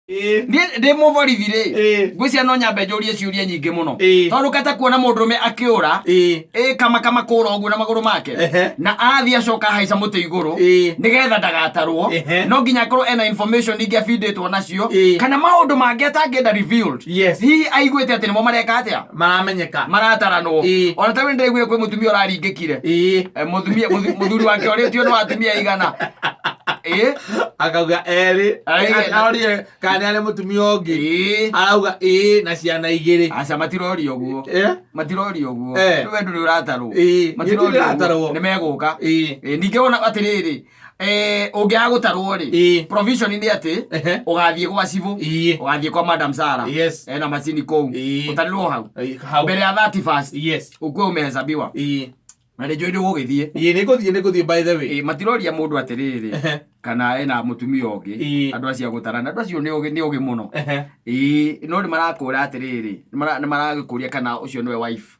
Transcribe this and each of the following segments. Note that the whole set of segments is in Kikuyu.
Niĩ ndĩ mũborithi rĩ, ngwĩciria no nyambe njũrie ciũria nyingĩ mũno, tondũ kata kuona mũndũrũme akĩũra ĩ kama kama kũra ũguo na magũrũ make, na athiĩ acoka ahaica mũtĩ igũrũ nĩgetha ndagatarwo, no nginya akorwo ena information ingĩ abindĩtwo nacio, kana maũndũ mangĩ atangĩenda revealed. Hihi aiguĩte atĩ nĩmo mareka atĩa? Maramenyeka. Marataranwo. Ona ta rĩu nĩndĩraiguire kwĩ mũtumia ũraringĩkire. Mũtumia mũthuri wake orĩtio nĩ wa atumia aigana. Akauga erĩ. Arorire kana nĩ arĩ mũtumia ũngĩ. Arauga ĩĩ na ciana igĩrĩ. Aca, matiroria ũguo. Matiroria ũguo. We ndũrĩ ũratarwo. Matiroria. Niĩ ũguo. Nĩ megũka. Ningĩ wona atĩrĩrĩ, ũngĩaga gũtarwo rĩ, provision nĩ atĩ ũgathiĩ gwa cibũ, ũgathiĩ kwa Madam Sarah. Ena macini kũu. Ũtarĩrwo hau. Hau. Mbere ya 31st. Ukuwe umehesabiwa. Na nĩ njũĩ nĩ ũgũgĩthiĩ. Ĩĩ, nĩ ngũthiĩ by the way. Ĩĩ, matiroria mũndũ atĩrĩrĩ kana ena mũtumia ũngĩ. Andũ acio a gũtarana, andũ acio nĩ ũgĩ mũno. Ĩĩ, no nĩ marakũra atĩrĩrĩ, nĩ maragĩkũria kana ũcio nĩwe wife.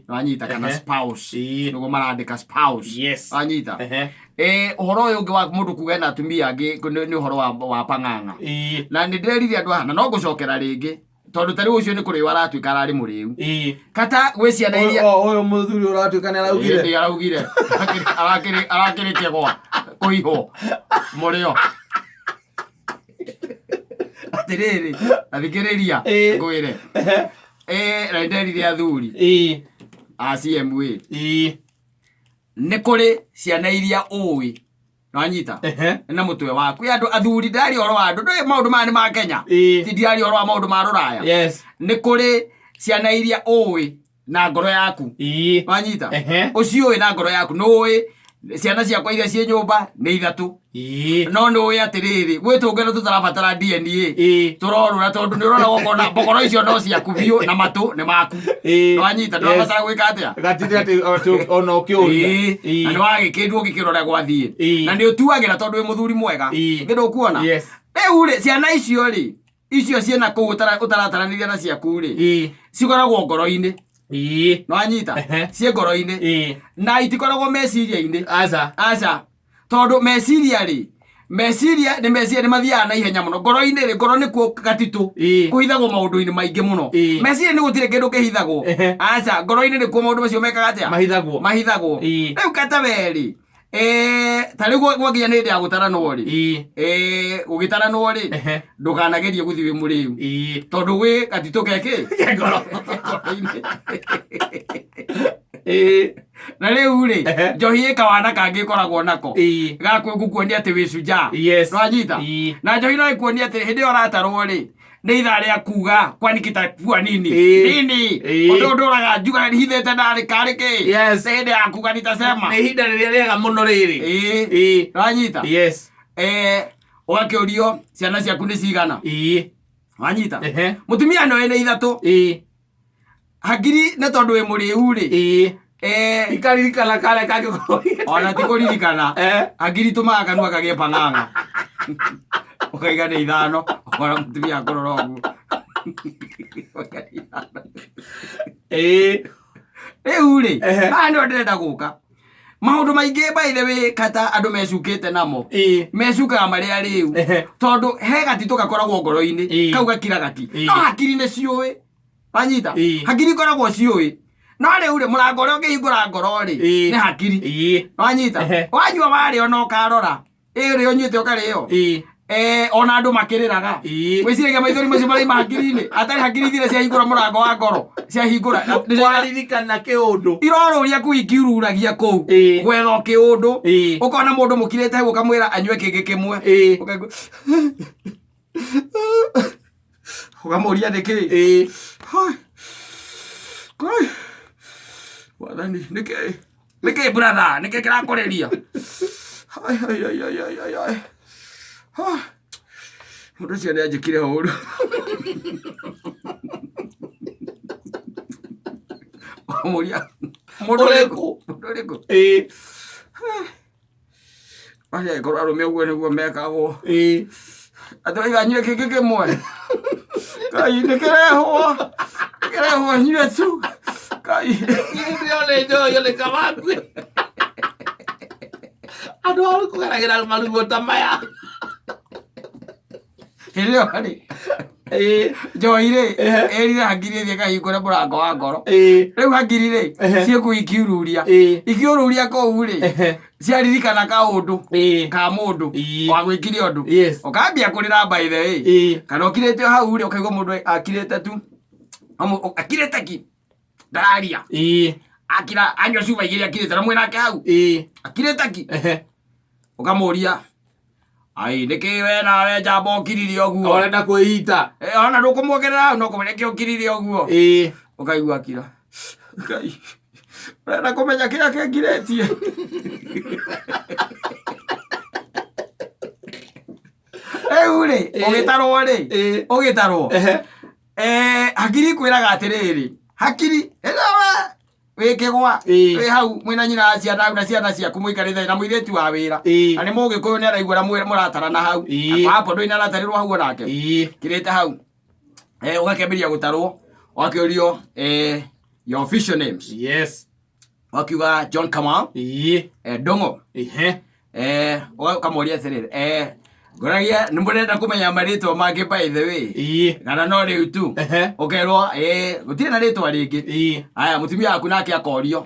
Wanyita, kana spouse. Nĩguo marandĩka spouse. Wanyita. Ũhoro ũyũ ũngĩ wa mũndũ kuga ena atumia angĩ nĩ ũhoro wa pang'ang'a. Na nĩ ndĩrerire andũ aha na no ngũcokera rĩngĩ, tondũ ta rĩu ũcio nĩ kũrĩo aratuĩka ararĩ mũrĩu. Kata gwĩ ciana iria Ũyũ mũthuri ũratuĩka nĩ araugire. Ĩĩ, araugire arakĩrĩ kĩgwa kũihwo mũrĩo. Atĩrĩrĩ, athikĩrĩria, ngwĩre, na nĩnderire athuri a CMA, nĩ kũrĩ ciana iria ũĩ nwanyita na mũtwe waku kwĩ andũ athuri. Ndĩraria ũhoro wa andũ, ndũĩ maũndũ maya nĩ ma Kenya. Ti ndiraria ũhoro wa maũndũ ma rũraya. Nĩ kũrĩ ciana iria ũĩ na ngoro yaku. Wanyita? Ũciũĩ na ngoro yaku, nũĩ ciana ciakwa iria ciĩ nyũmba nĩ ithatũ. No nĩũĩ atĩrĩrĩ, gwĩ tũngĩ tũtarabatara DNA. Tũrorũra tondũ nĩ ũrona gokona mbogoro icio no ciaku biũ na matũ nĩ maku. Nĩwanyita? Ndũrabatara gwĩka atĩa? Gatirĩ atĩ ona ũkĩũria. Ĩĩ. Na nĩ wagĩkĩndwo ũgĩkĩrora gwathiĩ. Na nĩ ũtuagĩra tondũ wĩ mũthuri mwega. Nĩ ndũkuona? Yes. Rĩu rĩ, ciana icio rĩ, icio ciĩna kũu ũtarataranĩria na ciaku rĩ, cikoragwo ngoro-inĩ. Nĩwanyita? Ciĩ ngoro-inĩ. Na itikoragwo meciria-inĩ. Aca. Aca, tondũ meciria rĩ, meciria nĩ meciria nĩ mathiaga na ihenya mũno. Ngoro-inĩ rĩ, ngoro nĩkuo gatitũ kũhithagwo maũndũ-inĩ maingĩ mũno. Meciria nĩ gũtirĩ kĩndũ kĩhithagwo. Aca, ngoro-inĩ nĩkuo maũndũ macio mekaga atĩa? Mahithagwo. Mahithagwo. Rĩu kata we rĩ, ta rĩu gwakinya nĩ hĩndĩ ya gũtaranwo rĩ, gũgĩtaranwo rĩ, ndũkanagerie gũthiĩ wĩ mũrĩu, tondũ gwĩ gatitũ kekĩ Ngoro. Ngoro-inĩ. Na rĩu rĩ, njohi ĩ kawana kangĩ ĩkoragwo nako ga gũkuonia atĩ wĩ shujaa. Nwanyita? Na njohi no ĩkuonia atĩ hĩndĩ ĩyo ũratarwo rĩ, nĩ ithaa rĩa kuga kwani kitakuwa nini nini. Ũndũ ndũraga njuga hithĩte narĩ karĩ kĩ. Nĩ hĩndĩ ya kuga nitasema. Nĩ ihinda rĩrĩa rĩega mũno rĩrĩ. Nwanyita? Yes. Ũgakĩũrio ciana ciaku nĩ cigana. Wanyita? Mũtumia no ĩnĩ ithatũ. Hakiri nĩ tondũ wĩ mũrĩu rĩ, Ikaririkana karĩa kangĩkorwo. Ona ti kũririkana. Hakiri tũmaga kanua kagĩe pang'ang'a, ũkaiga nĩ ithano, ũkona mũtumia akũrora ũguo. Ũkaiga nĩ ithano. Rĩu rĩ, haha nĩho ndĩrenda gũka. Maũndũ maingĩ, by the way, kata andũ mecukĩte namo, mecukaga marĩ arĩu, tondũ he gatitũ gakoragwo ngoro-inĩ. Kau gakiraga ki. No hakiri nĩ ciũĩ, wanyita? Hakiri ikoragwo ciũĩ, no rĩu rĩ, mũrango ũrĩa ũngĩhingũra ngoro rĩ, nĩ hakiri. Wanyita? Wanyua warĩa ona ũkarora ĩrĩa ũnyuĩte ũkarĩo. Ona andũ makĩrĩraga, wĩciragia maithori macio maraima hakiri-inĩ, atarĩ hakiri thire ciahingũra mũrango wa ngoro, ciahingũra. Waririkana kĩũndũ. Irorũria kũu, ikiururagia kũu gwetha o kĩũndũ. Ũkona mũndũ mũkirĩte hau, ũkamwĩra anyue kĩngĩ kĩmwe. Ũkaigua ũkamũria nĩkĩ. Hai. Kai. Wathani, nĩkĩ nĩkĩ brother, nĩkĩ kĩrakũrĩria? Hai, hai, hai, hai, hai, hai, hai. Ha. Mũndũ ũcio nĩ anjĩkire ũru. Ũkamũria mũndũ ũrĩkũ? Mũndũ ũrĩkũ? Acio angĩkorwo arũme ũguo nĩguo mekagwo. Atĩ oiga nyue kĩngĩ kĩmwe. Ngai, nĩkĩrehwo. Nĩkĩrehwo nyue tu. Ngai. Ndĩrona njoyo nĩ kamakue. Andũ a kũgeragĩra maruo ta maya. Hĩndĩ ĩyo rĩ njohi rĩ ĩrire hakiri ĩthiĩ ĩkahingũre mũrango wa ngoro. Rĩu hakiri rĩ ciĩkũu ikiururia. Ikiururia kũu rĩ ciaririkana kaũndũ ka mũndũ wagwĩkire ũndũ. Ũkambia kũrĩra by the way. Kana ũkirĩte o hau rĩ ũkaigua mũndũ akirĩte tu. Akirĩte ki ndararia. Akira anyua cuba igĩrĩ akirĩte na mwĩnake hau. Akirĩte ki. Ũkamũria ai nĩkĩ we nawe njamba ũkirire ũguo. Ũrenda kwĩita. Ona ndũkũmuongerera hau no kũmenya nĩkĩ ũkirire ũguo. Ũkaigua akira. Ngai. Ũrenda kũmenya kĩrĩa kĩngirĩtie. Rĩu rĩ, ũgĩtarwo rĩ, ũgĩtarwo. Hakiri ikwĩraga atĩrĩrĩ, hakiri, ĩno we wĩ kĩgwa, wĩ hau mwĩna nyina wa ciana na ciana ciaku mũikarĩte na mũirĩtu wa wĩra. Na nĩ mũgĩkũyũ nĩ araigua na mũratarana hau. Hapo ndũĩ nĩ aratarĩrwo hau onake. Kĩrĩte hau. Ũgakĩambĩrĩria gũtarwo, ũgakĩũrio your official names. Wakiuga John Kamau, Ndung'u. Ũkamũria atĩrĩrĩ, ngoragia nĩ mũrenda kũmenya marĩtwa mangĩ by the way. Kana no rĩu tu. Ũkerwo, gũtirĩ na rĩtwa rĩngĩ. Aya, mũtumia waku nake akorio.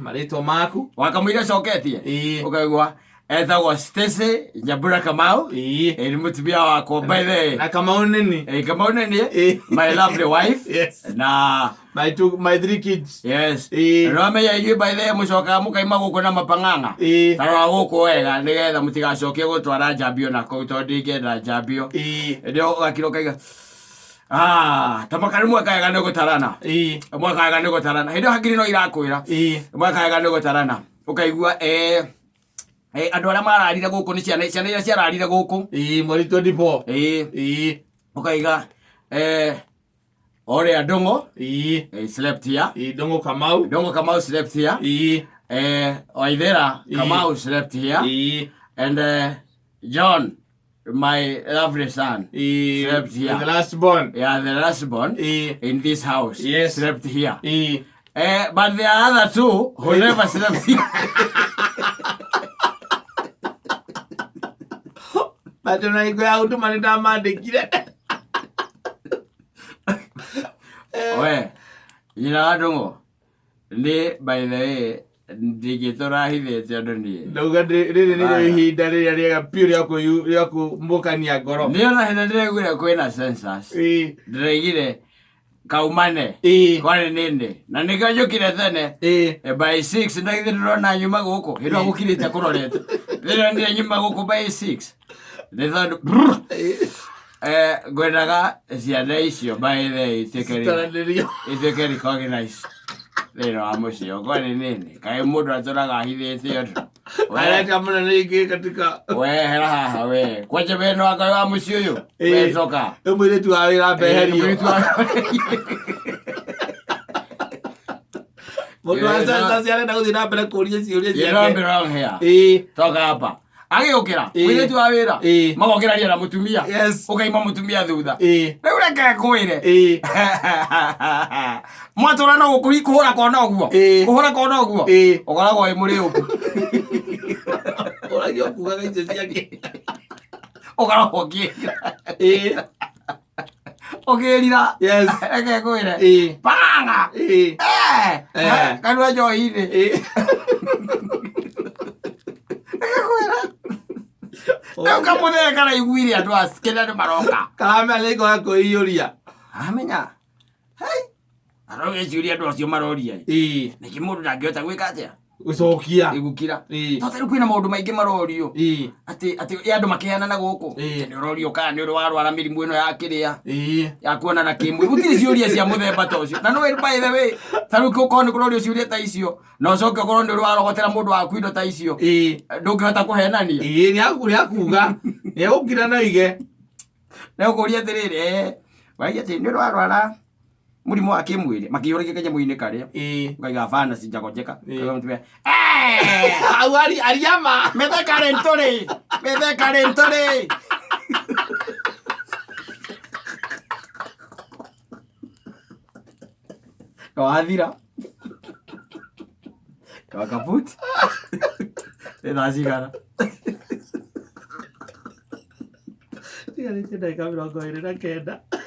Marĩtwa maku. Wakamũira coketie. Ũkaigua etagwo Stacy Nyambura Kamau. Nĩ mũtumia wakwa by the way. Na Kamau nini? Kamau nini? My lovely wife. Na My two, my three kids. Yes. Nĩwamenya inyuĩ by the way mũcokaga mũkaima gũkũ na mapang'ang'a. Tarora gũkũ wega nĩgetha mũtigacoke gũtwara njambio na kũu tondũ ndingĩenda njambio. Hĩndĩ ĩyo ũgakira ũkaiga ta mwaka rĩmwe kaega nĩ gũtarana. Mwaka wega nĩ gũtarana. Hĩndĩ ĩyo hakiri no irakwĩra. Mwaka wega nĩ gũtarana. Ũkaigua andũ arĩa mararire gũkũ nĩ ciana ciana iria ciararire gũkũ. Mweri 24. Ũkaiga Oria Ndung'u. Slept here. Ndung'u Kamau. Ndung'u Kamau slept here. Waithera Kamau slept here. And John, my lovely son, slept here. The last born. Yeah, the last born in this house. Slept here. But there are other two who never slept here. But when I go out to Manila, man, they get it. We, nyina wa Ndung'u, nĩ by the way, ndingĩtũra hithĩte ũndũ niĩ. Ndauga rĩrĩ nĩrĩo ihinda rĩrĩa rĩega biũ rĩa kũmũkania ngoro. Nĩ ona hĩndĩ ndĩraiguire kwĩna census. Ndĩraigire kaumane. Kwarĩ nĩnĩ. Na nĩkĩo njũkire tene. By 6 ndagithĩ ndĩrona nyuma gũkũ. Hĩndĩ ĩyo gũkirĩte kũrorete. Ndĩronire nyuma gũkũ by 6. Nĩ tondũ ngwendaga ciana icio by the way ituĩke recognized thĩinĩ wa mũciĩ ũkwa nĩ nĩnĩ. Kaĩ mũndũ atũraga ahithĩte ũndũ. Areta mũno nĩ katika. We hera haha we. Kwanja we no anga wa mũciĩ ũyũ. We coka. Rĩu mũirĩtu wa wĩra mbeherio. Mũirĩtu wa Mũndũ wa census arenda gũthiĩ na mbere kũria ciũria You don't ciake. belong here. Toka hapa. Agĩũkĩra mũirĩtu wa wĩra magokĩraria na mũtumia ũkaima mũtumia thutha. Rĩu reke ngwĩre. Mwatũra no gũkũhi kũhũra kona ũguo. Kũhũra kona ũguo. Ũkoragwo wĩ mũrĩũku. Ũragio kugaga icio ciake. Ũkoragwo ũkĩrira. Ũkĩrira. Reke ngwĩre. Pang'ang'a. Kanua njohi-inĩ. Reke ngwĩre. Rĩu kamũthee karaiguire andũ a kĩrĩa nĩ maroka. Karamenya nĩ ngoya kwĩiyũria. Amenya. Hei. Aroge ciũria andũ acio maroria. Nĩkĩ mũndũ ndangĩhota gwĩka atĩa? Gũcokia. Ĩgũkira. Tondũ rĩu kwĩna maũndũ maingĩ marorio. Atĩ atĩ andũ makĩheana na gũkũ. Nĩ ũrorio kana nĩ ũrĩ warwara mĩrimũ ĩno ya kĩrĩa. Ya kuonana kĩmwĩrĩ. Gũtirĩ ciũria cia mũthemba ta ũcio. Na nĩũĩ by the way, ta rĩu ũkorwo nĩ kũrorio ciũria ta icio, na ũcoke ũkorwo nĩ ũrĩ warogotera mũndũ waku indo ta icio. Ndũngĩhota kũhenania. Nĩ akuga. Nĩ egũkira na oige. Nĩ ũkũria atĩrĩrĩ, waige atĩ nĩ ũrĩ warwara mũrimũ wa kĩmwĩrĩ, makĩiyũragia kanyamũ-inĩ karĩa. Ũkaiga hapana sijagonjeka. Au ariama. Mĩtheka rĩ ntũrĩ. Mĩtheka rĩ ntũrĩ. Wathira. Wakaput. Nĩ thaa cigana? Ĩtigarĩtie ndagĩka 29.